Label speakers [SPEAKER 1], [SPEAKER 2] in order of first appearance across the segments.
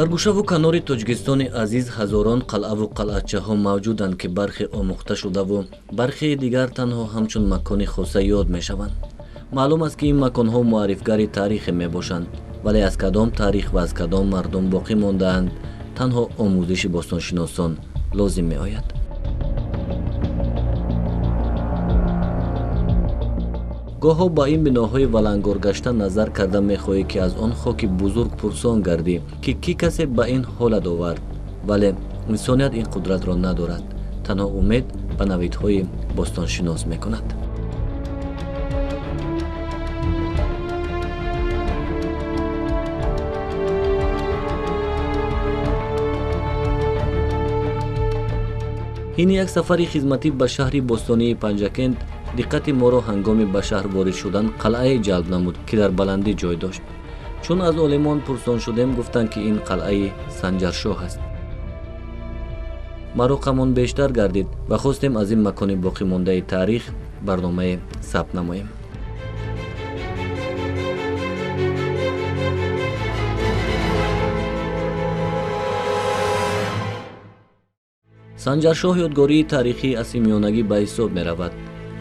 [SPEAKER 1] Дар гӯшаву канори Тоҷикистони азиз ҳазорон қалъаву қалъачаҳо мавҷуданд, ки бархе омӯхта шудаву бархеи дигар танҳо ҳамчун макони хоса ёд мешаванд. Маълум аст, ки ин маконҳо муаррифгари таърихе мебошанд, вале аз кадом таърих ва аз кадом мардум боқӣ мондаанд, танҳо омӯзиши бостоншиносон лозим меояд. Гоҳо ба ин биноҳои валангоргашта назар карда мехоҳӣ, ки аз он хоки бузург пурсон гардӣ, ки кӣ касе ба ин ҳолат овард, вале инсоният ин қудратро надорад. Танҳо умед ба навидҳои бостоншинос мекунад. Ҳини як сафари хизматӣ ба шаҳри бостонии Панҷакент диққати моро ҳангоми ба шаҳр ворид шудан қалъае ҷалб намуд, ки дар баландӣ ҷой дошт. Чун аз олимон пурсон шудем, гуфтанд, ки ин қалъаи Санҷаршоҳ аст. Мароқамон бештар гардид ва хостем аз ин макони боқимондаи таърих барномае сабт намоем. Санҷаршоҳ ёдгории таърихии асри миёнагӣ ба ҳисоб меравад.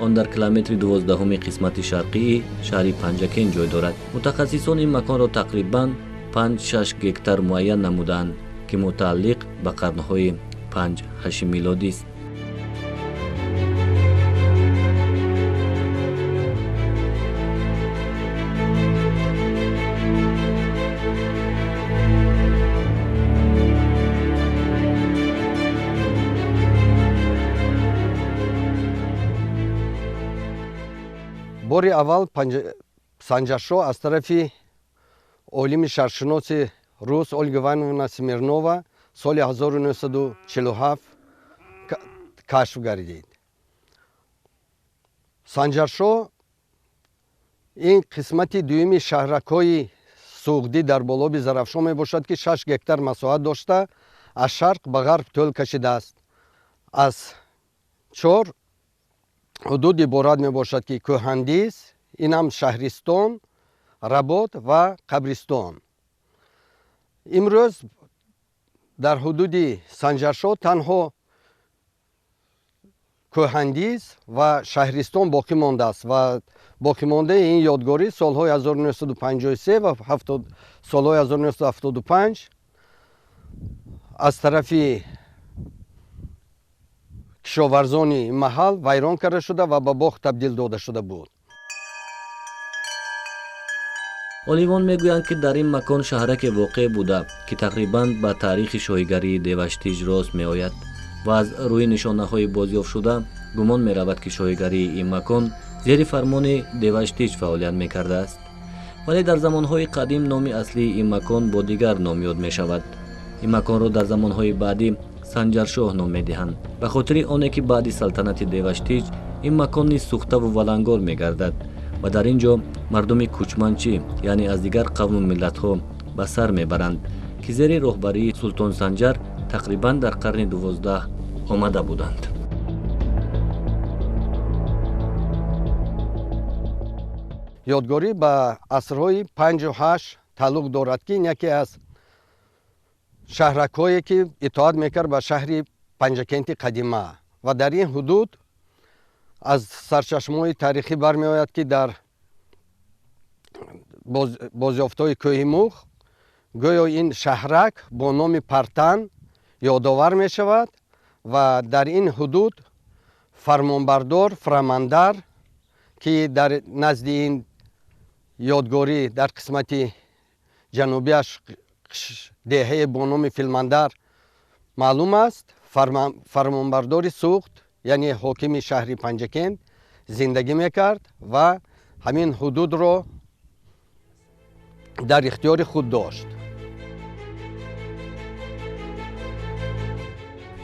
[SPEAKER 1] Он дар километри 12-уми қисмати шарқии шаҳри Панҷакент ҷой дорад. Мутахассисон ин маконро тақрибан 5-6 гектар муайян намудаанд, ки мутааллиқ ба қарнҳои 5-8 милодист.
[SPEAKER 2] Бори аввал Санҷаршоҳ аз тарафи олими шарқшиноси рус Ольга Ивановна Смирнова соли 1947 кашф гардид. Санҷаршоҳ ин қисмати дуюми шаҳракҳои суғдӣ дар болоби Зарафшон мебошад, ки 6 гектар масоҳат дошта, аз шарқ ба ғарб тӯл кашидааст. Аз 4 ҳудуд иборат мебошад, ки Кӯҳандиз, инам шаҳристон, Работ ва қабристон. Имрӯз дар ҳудуди Санҷаршоҳ танҳо Кӯҳандиз ва шаҳристон боқӣ мондааст ва боқимондаи ин ёдгорӣ солҳои 1953 ва солҳои 1975 аз тарафи кишоварзони маҳал вайрон карда шуда ва ба боғ табдил дода шуда буд.
[SPEAKER 1] Олимон мегӯянд, ки дар ин макон шаҳраке воқеъ буда, ки тақрибан ба таърихи шоҳигарии Деваштиж рост меояд ва аз рӯи нишонаҳои бозёфтшуда гумон меравад, ки шоҳигарии ин макон зери фармони Деваштиж фаъолият мекардааст. Вале дар замонҳои қадим номи аслии ин макон бо дигар ном ёд мешавад. Ин маконро дар замонҳои баъдӣ Санҷаршоҳ ном медиҳанд, ба хотири оне ки баъди салтанати Деваштиж ин макон низ сӯхтаву валангор мегардад ва дар ин ҷо мардуми кӯчманчӣ, яъне аз дигар қавму миллатҳо ба сар мебаранд, ки зери роҳбарии Султон Санҷар тақрибан дар қарни 12 омада буданд.
[SPEAKER 2] Ёдгорӣ ба асрҳои 5 ва 8 тааллуқ дорад, ки ин яке аз шаҳракҳое ки итоат мекард ба шаҳри Панҷакенти қадима ва дар ин ҳудуд аз сарчашмаҳои таърихӣ бармеояд, ки дар бозёфтҳои кӯҳи Муғ гӯё ин шаҳрак бо номи Партан ёдовар мешавад ва дар ин ҳудуд фармонбардор Фрамандар, ки дар назди ин ёдгорӣ дар қисмати ҷанубиаш деҳае бо номи Филмандар маълум аст, фармонбардори Суғд, яъне ҳокими шаҳри Панҷакент зиндагӣ мекард ва ҳамин ҳудудро дар ихтиёри худ дошт.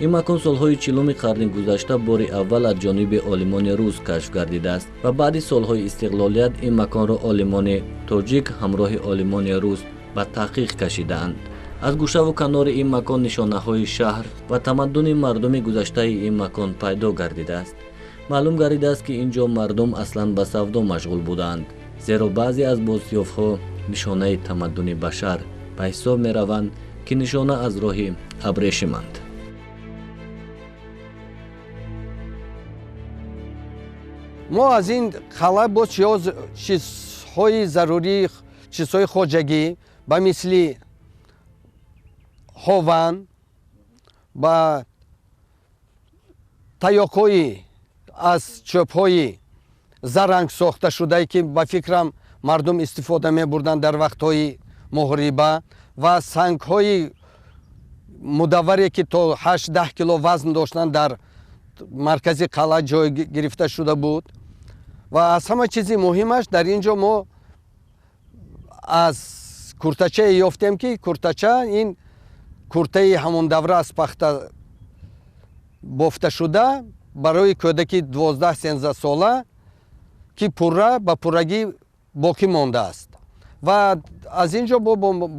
[SPEAKER 1] Ин макон солҳои 40-уми қарни гузашта бори аввал аз ҷониби олимони рус кашф гардидааст ва баъди солҳои истиқлолият ин маконро олимони тоҷик ҳамроҳи олимони рус ба таҳқиқ кашидаанд. Аз гӯшаву канори ин макон нишонаҳои шаҳр ва тамаддуни мардуми гузаштаи ин макон пайдо гардидааст. Маълум гардидааст, ки ин ҷо мардум аслан ба савдо машғул будаанд, зеро баъзе аз бозёфтҳо нишонаи тамаддуни башар ба ҳисоб мераванд, ки нишона аз роҳи абрешиманд.
[SPEAKER 2] Мо аз ин қалъа боз чизҳои зарурӣ, чизҳои хоҷагӣ ба мисли ҳован, ба таёқҳои аз чӯбҳои заранг сохта шудае, ки ба фикрам мардум истифода мебурданд дар вақтҳои муҳориба, ва сангҳои мудавваре, ки то 8-10 кило вазн доштанд, дар маркази қалъа ҷой гирифта шуда буд. Ва аз ҳама чизи муҳимаш дар ин ҷо мо аз куртачае ёфтем, ки куртача ин куртаи ҳамон давра аз пахта бофта шуда барои кӯдаки 12-13 сола, ки пурра ба пуррагӣ боқӣ мондааст. Ва аз ин ҷо бо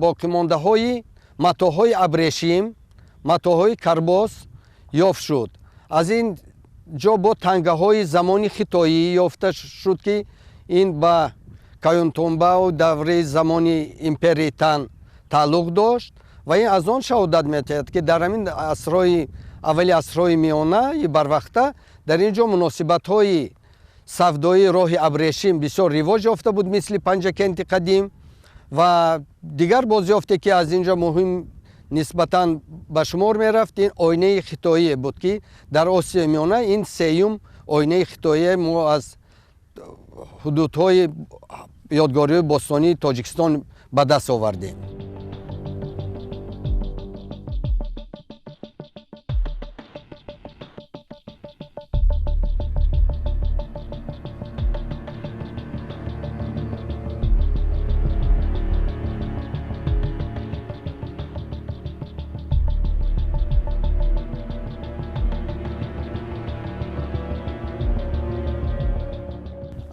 [SPEAKER 2] боқимондаҳои матоъҳои абрешим, матоъҳои карбос ёфт шуд. Аз ин ҷо бо тангаҳои замони хитоӣ ёфта шуд, ки ин ба Каюнтумбау давраи замони империяи Тан тааллуқ дошт ва ин аз он шаҳодат медиҳад, ки дар ҳамин асрҳои аввали асрҳои миёнаи барвақта дар ин ҷо муносибатҳои савдоии роҳи абрешим бисёр ривоҷ ёфта буд, мисли Панҷакенти қадим. Ва дигар бозёфте, ки аз ин ҷо муҳим нисбатан ба шумор мерафт, ин оинаи хитоие буд, ки дар Осиёи Миёна ин сеюм оинаи хитоие мо аз ҳудудҳои ёдгориҳои бостонии Тоҷикистон ба даст овардем.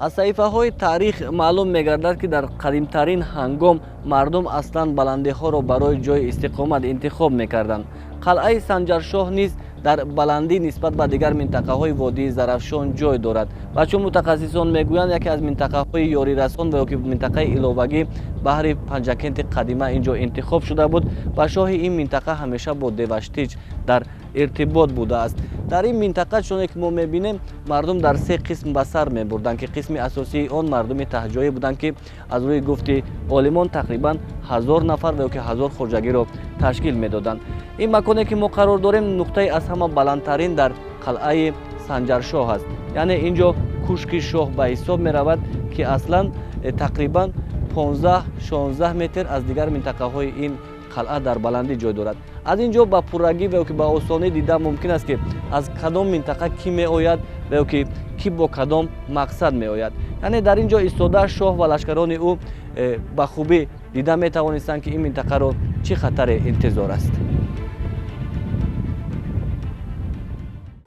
[SPEAKER 1] Аз саҳифаҳои таърих маълум мегардад, ки дар қадимтарин ҳангом мардум аслан баландиҳоро барои ҷойи истиқомат интихоб мекарданд. Қалъаи Санҷаршоҳ низ дар баландӣ нисбат ба дигар минтақаҳои водии Зарафшон ҷой дорад ва чун мутахассисон мегӯянд, яке аз минтақаҳои ёрирасон ва ё ки минтақаи иловагӣ баҳри Панҷакенти қадима ин ҷо интихоб шуда буд ва шоҳи ин минтақа ҳамеша бо Деваштич дар иртибот будааст. Дар ин минтақа, чуне ки мо мебинем, мардум дар се қисм ба сар мебурданд, ки қисми асосии он мардуми таҳҷоӣ буданд, ки аз рӯи гуфти олимон тақрибан 1000 нафар ва ё ки 1000 хоҷагиро ташкил медоданд. Ин маконе, ки мо қарор дорем, нуқтаи аз ҳама баландтарин дар қалъаи Санҷаршоҳ аст. Яъне ин ҷо кушки шоҳ ба ҳисоб меравад, ки аслан тақрибан 15-16 метр аз дигар минтақаҳои ин қалъа дар баландӣ ҷой дорад. Аз ин ҷо ба пуррагӣ ва ё ки ба осонӣ дида мумкин аст, ки аз кадом минтақа кӣ меояд ва ё ки кӣ бо кадом мақсад меояд. Яъне дар ин ҷо истода шоҳ ва лашкарони ӯ ба хубӣ дида метавонистанд, ки ин минтақаро чӣ хатаре интизор аст.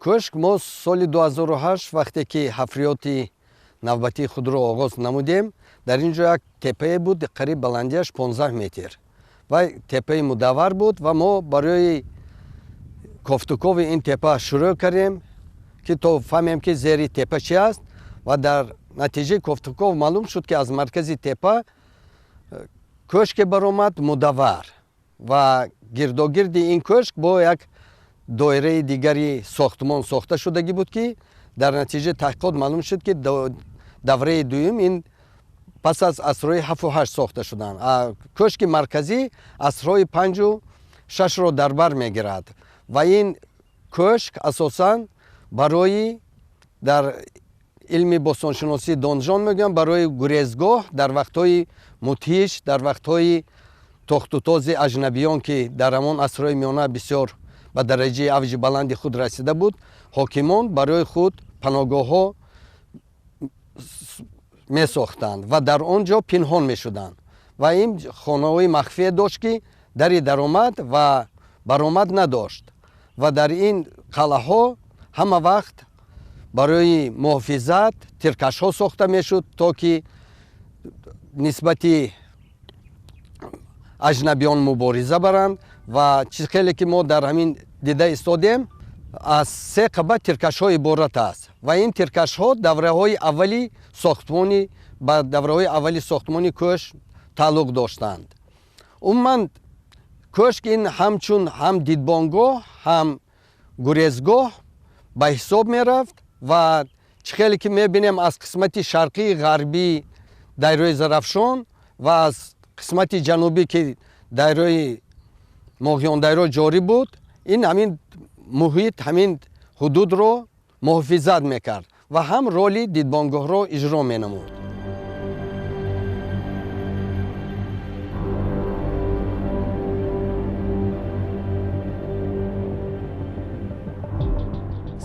[SPEAKER 2] Кӯшк мо соли 2008 вақте ки ҳафриёти навбатии худро оғоз намудем, дар ин ҷо як теппае буд, қариб баландиаш 15 метр ва теппаи мудаввар буд ва мо барои кофтукови ин теппа шурӯъ кардем, ки то фаҳмем, ки зери теппа чи аст. Ва дар натиҷаи кофтуков маълум шуд, ки аз маркази теппа кӯшке баромад мудаввар ва гирдогирди ин кӯшк бо як доираи дигари сохтмон сохта шудагӣ буд, ки дар натиҷаи таҳқиқот маълум шуд, ки давраи дуюм ин пас аз асрҳои 7 ва 8 сохта шуданд. Кӯшки марказӣ асрҳои 5 ва 6-ро дар бар мегирад ва ин кӯшк асосан барои дар илми бостоншиносӣ донжон мегӯянд, барои гурезгоҳ дар вақтҳои мудҳиш, дар вақтҳои тохтутози аҷнабиён, ки дар ҳамон асрҳои миёна бисёр ба дараҷаи авҷи баланди худ расида буд, ҳокимон барои худ паноҳгоҳҳо месохтанд ва дар он ҷо пинҳон мешуданд. Ва ин хонаҳои махфие дошт, ки дари даромад ва баромад надошт ва дар ин қалъаҳо ҳама вақт барои муҳофизат тиркашҳо сохта мешуд, то ки нисбати аҷнабиён мубориза баранд. Ва чиз хеле ки мо дар ҳамин дида истодем, аз се қабат тиркашҳо иборат аст ва ин тиркашҳо давраҳои аввали сохтмони ба давраҳои аввали сохтмони кӯшк тааллуқ доштанд. Умуман Кӯшк ин ҳамчун ҳам дидбонгоҳ, ҳам гурезгоҳ ба ҳисоб мерафт ва чӣ хеле ки мебинем аз қисмати шарқии ғарбии дайрои Зарафшон ва аз қисмати ҷанубӣ ки дайрои Моғёндайро ҷорӣ буд, ин ҳамин муҳит, ҳамин ҳудудро муҳофизат мекард ва ҳам роли дидбонгоҳро иҷро менамуд.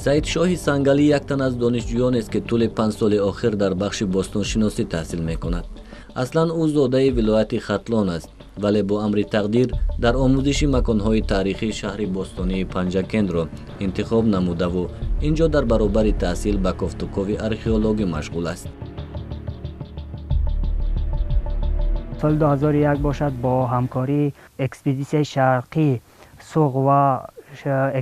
[SPEAKER 1] Саидшоҳи Сангалӣ як тан аз донишҷӯёнест, ки тӯли 5 соли охир дар бахши бостоншиносӣ таҳсил мекунад. Аслан ӯ зодаи вилояти Хатлон аст, вале бо амри тақдир дар омӯзиши маконҳои таърихии шаҳри бостонии Панҷакентро интихоб намудаву ин ҷо дар баробари таҳсил ба кофтукови археологӣ машғул аст.
[SPEAKER 3] Соли 2001 бошад бо ҳамкории экспедитсияи шарқӣ Суғ ва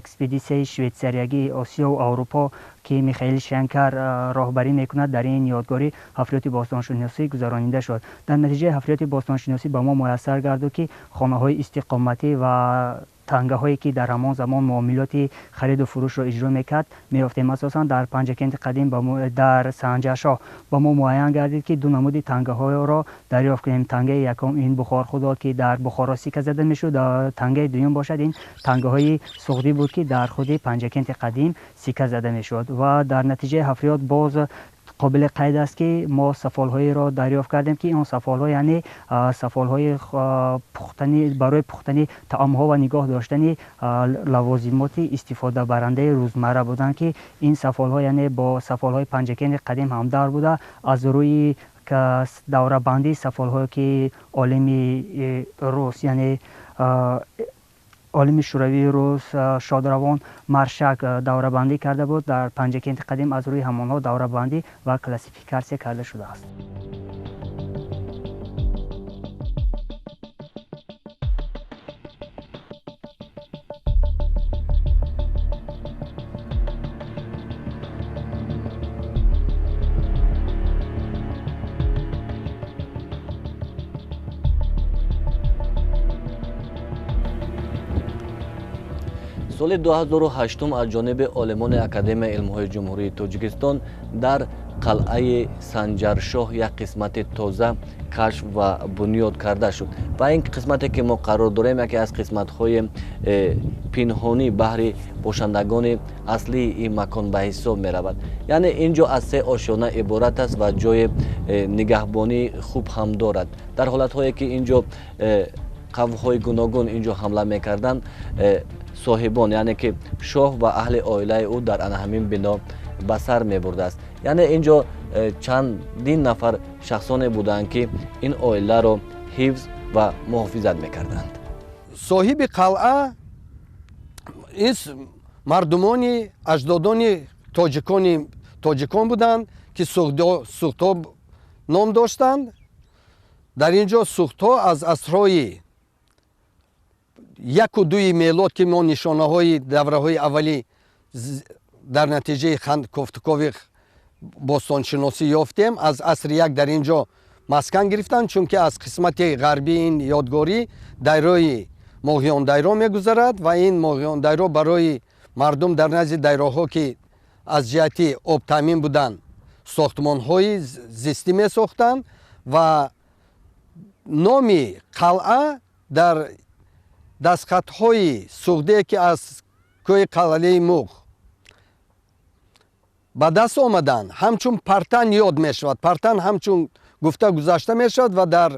[SPEAKER 3] экспедитсияи швейтсариягии Осиёву Аврупо, ки Михаил Шенкар роҳбарӣ мекунад, дар ин ёдгорӣ ҳафриёти бостоншиносӣ гузаронида шуд. Дар натиҷаи ҳафриёти бостоншиносӣ ба мо муяссар гардид, ки хонаҳои истиқоматӣ ва тангаҳое ки дар ҳамон замон муомилоти хариду фурӯшро иҷро мекард меёфтем. Асосан дар Панҷакенти қадим дар Санҷаршоҳ ба мо муайян гардид, ки ду намуди тангаҳоро дарёфт кунем. Тангаи якум ин Бухорхудод, ки дар Бухоро сика зада мешуд, тангаи дуюм бошад ин тангаҳои суғдӣ буд, ки дар худи Панҷакенти қадим сика зада мешуд. Ва дар натиҷаи ҳафриёт боз қобили қайд аст, ки мо сафолҳоеро дарёфт кардем, ки он сафолҳо яъне сафолҳои барои пухтани таомҳо ва нигоҳ доштани лавозимоти истифодабарандаи рӯзмарра буданд, ки ин сафолҳо яъне бо сафолҳои Панҷакенти қадим ҳамдар буда, аз рӯи даврабандии сафолҳое ки олими рус, яъне олими шӯравии рус Шодравон Маршак даврабандӣ карда буд, дар Панҷакенти қадим аз рӯи ҳамонҳо даврабандӣ ва классификатсия карда шудааст.
[SPEAKER 1] Соли 2008 аз ҷониби олимони Академияи илмҳои Ҷумҳурии Тоҷикистон дар қалъаи Санҷаршоҳ як қисмати тоза кашф ва бунёд карда шуд ва ин қисмате ки мо қарор дорем яке аз қисматҳои пинҳонӣ баҳри бошандагони аслии ин макон ба ҳисоб меравад. Яъне ин ҷо аз се ошёна иборат аст ва ҷои нигаҳбонии хуб ҳам дорад. Дар ҳолатҳое ки ин ҷо қавмҳои гуногун ин ҷо ҳамла мекарданд, соҳибон яъне ки шоҳ ва аҳли оилаи ӯ дар ана ҳамин бино ба сар мебурдааст. Яъне ин ҷо чандин нафар шахсоне буданд, ки ин оиларо ҳифз ва муҳофизат мекарданд.
[SPEAKER 2] Соҳиби қалъа ин мардумони аҷдодони тоҷикон буданд, ки суғдҳо ном доштанд. Дар ин ҷо суғдҳо аз асрҳои 1 ва 2 мелод, ки мо нишонаҳои давраҳои аввалӣ дар натиҷаи кофтукови бостоншиносӣ ёфтем, аз асри 1 дар ин ҷо маскан гирифтанд, чунки аз қисмати ғарбии ин ёдгорӣ дайрои Моғёндайро мегузарад ва ин Моғёндайро барои мардум дар назди дайроҳо, ки аз ҷиҳати обтаъмин буданд, сохтмонҳои зистӣ месохтанд ва номи қалъа дар дастхатҳои суғдие, ки аз кӯҳи Қалъаи Муғ ба даст омаданд, ҳамчун Партан ёд мешавад. Партан ҳамчун гуфта гузашта мешавад ва дар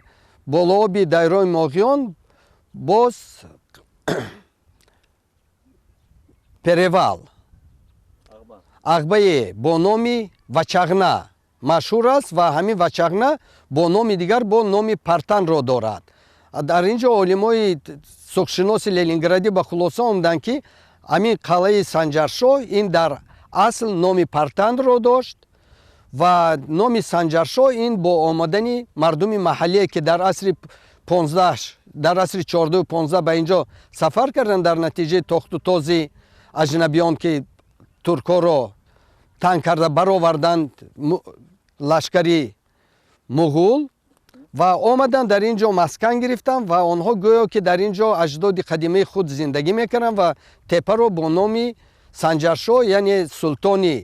[SPEAKER 2] болооби дайрои Моғиён боз перевал ағбае бо номи Вачағна машҳур аст ва ҳамин Вачағна бо номи дигар бо номи Партанро дорад. Дар ин ҷо олимои суғдшиноси Ленинградӣ ба хулоса омаданд, ки ҳамин қалъаи Санҷаршоҳ ин дар асл номи Партанро дошт ва номи Санҷаршоҳ ин бо омадани мардуми маҳаллие, ки дар асри 15, дар асри 14-у 15 ба ин ҷо сафар карданд, дар натиҷаи тохту този аҷнабиён, ки туркҳоро танг карда бароварданд, лашкари муғул Ва омаданд, дар ин ҷо маскан гирифтанд ва онҳо гӯё ки дар ин ҷо аҷдоди қадимаи худ зиндагӣ мекарданд ва тепаро бо номи Санҷаршоҳ, яъне султони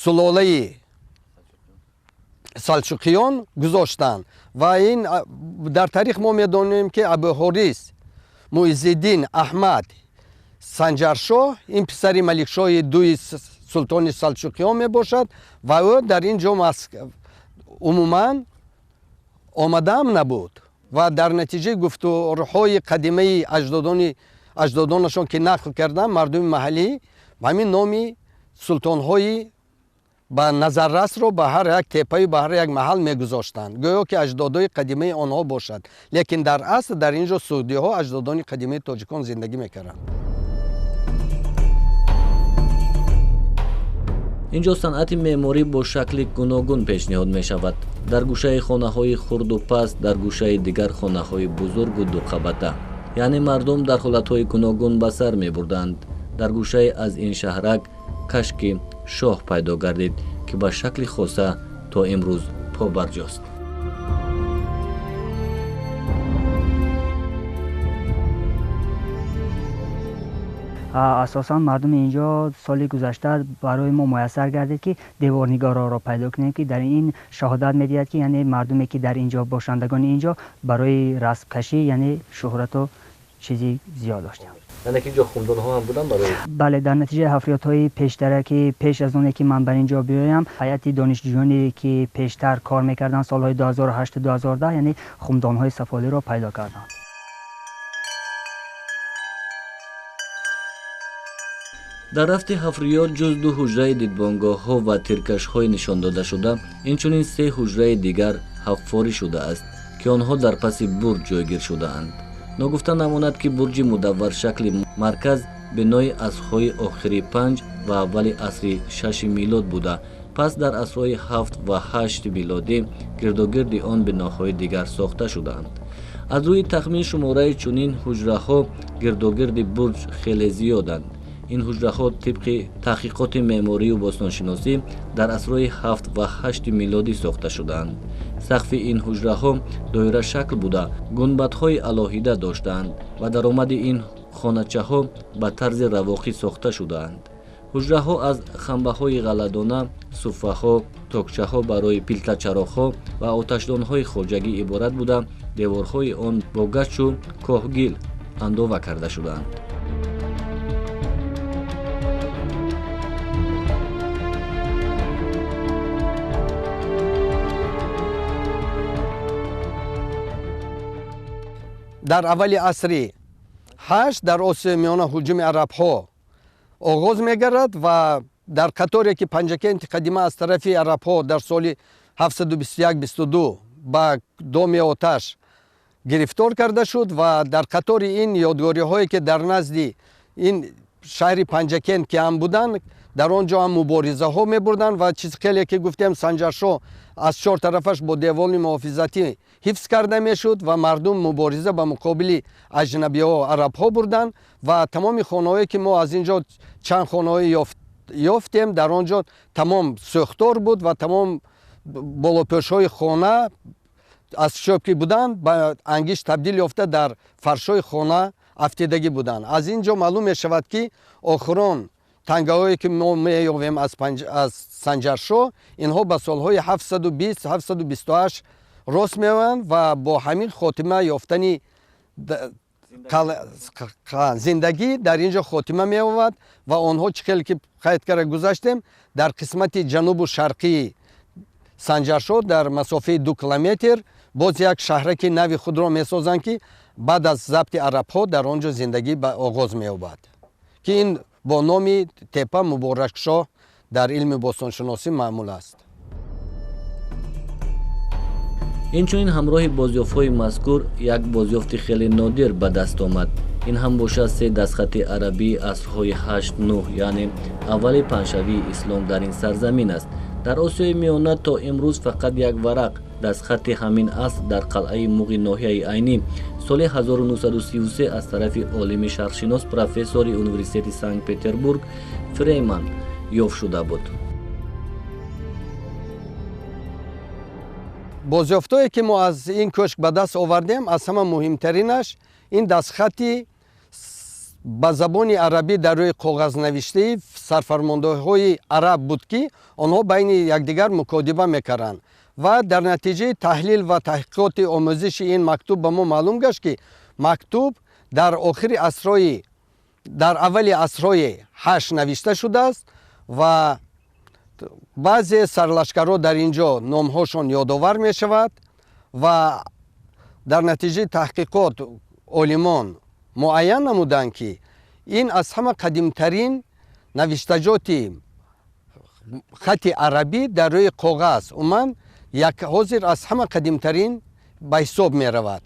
[SPEAKER 2] сулолаи салчуқиён гузоштанд. Ва ин дар таърих мо медонем, ки Абуҳорис Муиззиддин Аҳмад Санҷаршоҳ ин писари Маликшоҳи дуи султони салчуқиён мебошад ва ӯ дар ин ҷо умуман омадаам набуд. Ва дар натиҷаи гуфторҳои қадимаи аҷдодонашон, ки нақл карданд, мардуми маҳаллӣ ҳамин номи султонҳои ба назаррасро ба ҳар як тепаю ба ҳар як маҳал мегузоштанд, гӯё ки аҷдодои қадимаи онҳо бошад. Лекин дар асл дар ин ҷо суғдиҳо, аҷдодони қадимаи тоҷикон, зиндагӣ мекарданд.
[SPEAKER 1] Ин ҷо санъати меъморӣ бо шакли гуногун пешниҳод мешавад. Дар гӯшаи хонаҳои хурду паст, дар гӯшаи дигар хонаҳои бузургу дуқабата, яъне мардум дар ҳолатҳои гуногун ба сар мебурданд. Дар гӯшае аз ин шаҳрак кашки шоҳ пайдо гардид, ки ба шакли хоса то имрӯз побарҷост.
[SPEAKER 3] Асосан мардуми инҷо соли гузашта барои мо муяссар гардид, ки деворнигорҳоро пайдо кунем, ки дар ин шаҳодат медиҳад, ки яъне мардуме, ки дар инҷо бошандагони инҷо барои расмкашӣ яъне шӯҳрату чизи зиёд доштанд.
[SPEAKER 1] Яъне ки инҷо хумдонҳо ҳам буданд барои?
[SPEAKER 3] Бале, дар натиҷаи ҳафриётҳои пештара, ки пеш аз оне ки ман бар ин ҷо биёям, ҳайати донишҷӯёне, ки пештар кор мекарданд солҳои 2008 2010, яъне хумдонҳои сафолиро пайдо карданд.
[SPEAKER 1] Дар рафти ҳафриёт ҷуз ду ҳуҷраи дидбонгоҳҳо ва тиркашҳои нишон додашуда, инчунин се ҳуҷраи дигар ҳаффорӣ шудааст, ки онҳо дар паси бурҷ ҷойгир шудаанд. Ногуфта намонад, ки бурҷи мудавваршакли марказ бинои асрҳои охири панҷ ва аввали асри шаши милод буда, пас дар асрҳои ҳафт ва ҳашти милодӣ гирдогирди он биноҳои дигар сохта шудаанд. Аз рӯи тахмин шумораи чунин ҳуҷраҳо гирдогирди бурҷ хеле зиёданд. Ин ҳуҷраҳо тибқи таҳқиқоти меъморию бостоншиносӣ дар асрҳои ҳафт ва ҳашти милодӣ сохта шудаанд. Сақфи ин ҳуҷраҳо доирашакл буда, гунбадҳои алоҳида доштаанд ва даромади ин хоначаҳо ба тарзи равоқӣ сохта шудаанд. Ҳуҷраҳо аз хамбаҳои ғалладона, суффаҳо, токчаҳо барои пилтачароғҳо ва оташдонҳои хоҷагӣ иборат буда, деворҳои он бо гачу коҳгил андова карда шудаанд.
[SPEAKER 2] Дар аввали асри ҳашт дар Осиёи Миёна ҳуҷуми арабҳо оғоз мегардад ва дар қаторе ки Панҷакенти қадима аз тарафи арабҳо дар соли 721-22 ба доми оташ гирифтор карда шуд ва дар қатори ин ёдгориҳое, ки дар назди ин шаҳри Панҷакент ки ҳам буданд, дар он ҷо ҳам муборизаҳо мебурданд ва чизи хеле ки гуфтем, Санҷаршоҳ аз чор тарафаш бо деволи муҳофизатӣ ҳифз карда мешуд ва мардум мубориза ба муқобили аҷнабиҳо, арабҳо бурданд ва тамоми хонаҳое, ки мо аз ин ҷо чанд хонаҳое ёфтем, дар он ҷо тамом сӯхтор буд ва тамом болопӯшҳои хона аз чӯб ки буданд, ба ангишт табдил ёфта дар фаршҳои хона афтидагӣ буданд. Аз ин ҷо маълум мешавад, ки охирон тангаҳое, ки мо меёвем аз Санҷаршоҳ, инҳо ба солҳои 720 728 рост меоянд ва бо ҳамин хотима ёфтани зиндагӣ дар ин ҷо хотима меёбад ва онҳо чӣ хеле ки қайд карда гузаштем, дар қисмати ҷанубу шарқии Санҷаршоҳ дар масофаи 2 километр боз як шаҳраки нави худро месозанд, ки баъд аз забти арабҳо дар он ҷо зиндагӣ ба оғоз меёбад, ки ин бо номи тепа Муборакшоҳ дар илми бостоншиносӣ маъмул аст.
[SPEAKER 1] Инчунин ҳамроҳи бозёфтҳои мазкур як бозёфти хеле нодир ба даст омад. Ин ҳам бошад се дастхати арабии асрҳои 8-9, яъне аввали паҳншавии ислом дар ин сарзамин аст. Дар Осиёи Миёна то имрӯз фақат як варақ дастхати ҳамин аср дар қалъаи Муғи ноҳияи Айнӣ соли 1933 аз тарафи олими шарқшинос, профессори университети Санкт Петербург Фрейман ёфт шуда буд.
[SPEAKER 2] Бозёфтҳое ки мо аз ин кӯшк ба даст овардем, аз ҳама муҳимтаринаш ин дастхати ба забони арабӣ дар рӯи коғазнавиштаи сарфармондоҳои араб буд, ки онҳо байни якдигар мукотиба мекарданд ва дар натиҷаи таҳлил ва таҳқиқоти омӯзиши ин мактуб ба мо маълум гашт, ки мактуб дар охири асрҳои дар аввали асрҳои 8 навишта шудааст ва баъзе сарлашкарҳо дар ин ҷо номҳошон ёдовар мешавад ва дар натиҷаи таҳқиқот олимон муайян намуданд, ки ин аз ҳама қадимтарин навиштаҷоти хати арабӣ дар рӯи коғаз умуман як ҳозир аз ҳама қадимтарин ба ҳисоб меравад.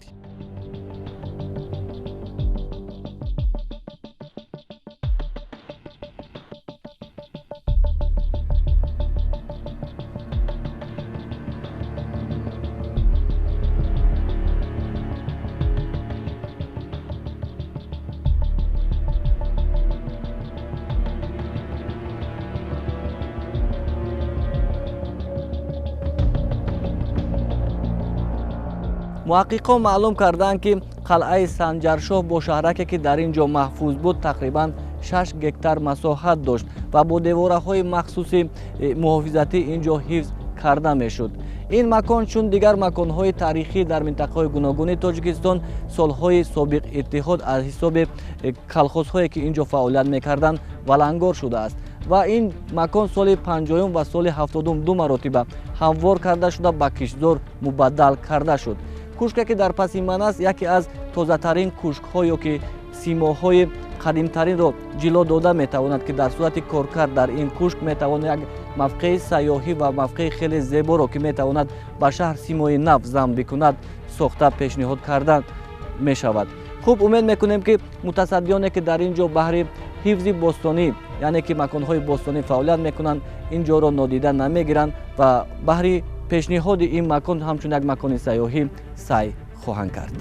[SPEAKER 1] Муҳаққиқон маълум карданд, ки қалъаи Санҷаршоҳ бо шаҳраке, ки дар ин ҷо маҳфуз буд, тақрибан 6 гектар масоҳат дошт ва бо девораҳои махсуси муҳофизатӣ ин ҷо ҳифз карда мешуд. Ин макон чун дигар маконҳои таърихӣ дар минтақаҳои гуногуни Тоҷикистон солҳои собиқ иттиҳод аз ҳисоби колхозҳое, ки ин ҷо фаъолият мекарданд, валангор шудааст ва ин макон соли 50 ва соли 70 ду маротиба ҳамвор карда шуда ба киштзор мубаддал карда шуд. Кӯшке, ки дар паси ман аст, яке аз тозатарин кӯшкҳо ё ки симоҳои қадимтаринро ҷило дода метавонад, ки дар сурати коркард дар ин кӯшк метавон як мавқеи сайёҳӣ ва мавқеи хеле зеборо, ки метавонад ба шаҳр симои нав зам бикунад, сохта пешниҳод карда мешавад. Хуб, умед мекунем, ки мутасаддиёне, ки дар ин ҷо баҳри ҳифзи бостонӣ, яъне ки маконҳои бостонӣ фаъолият мекунанд, ин ҷоро нодида намегиранд ва баҳри пешниҳоди ин макон ҳамчун як макони сайёҳӣ саъй хоҳанд кард.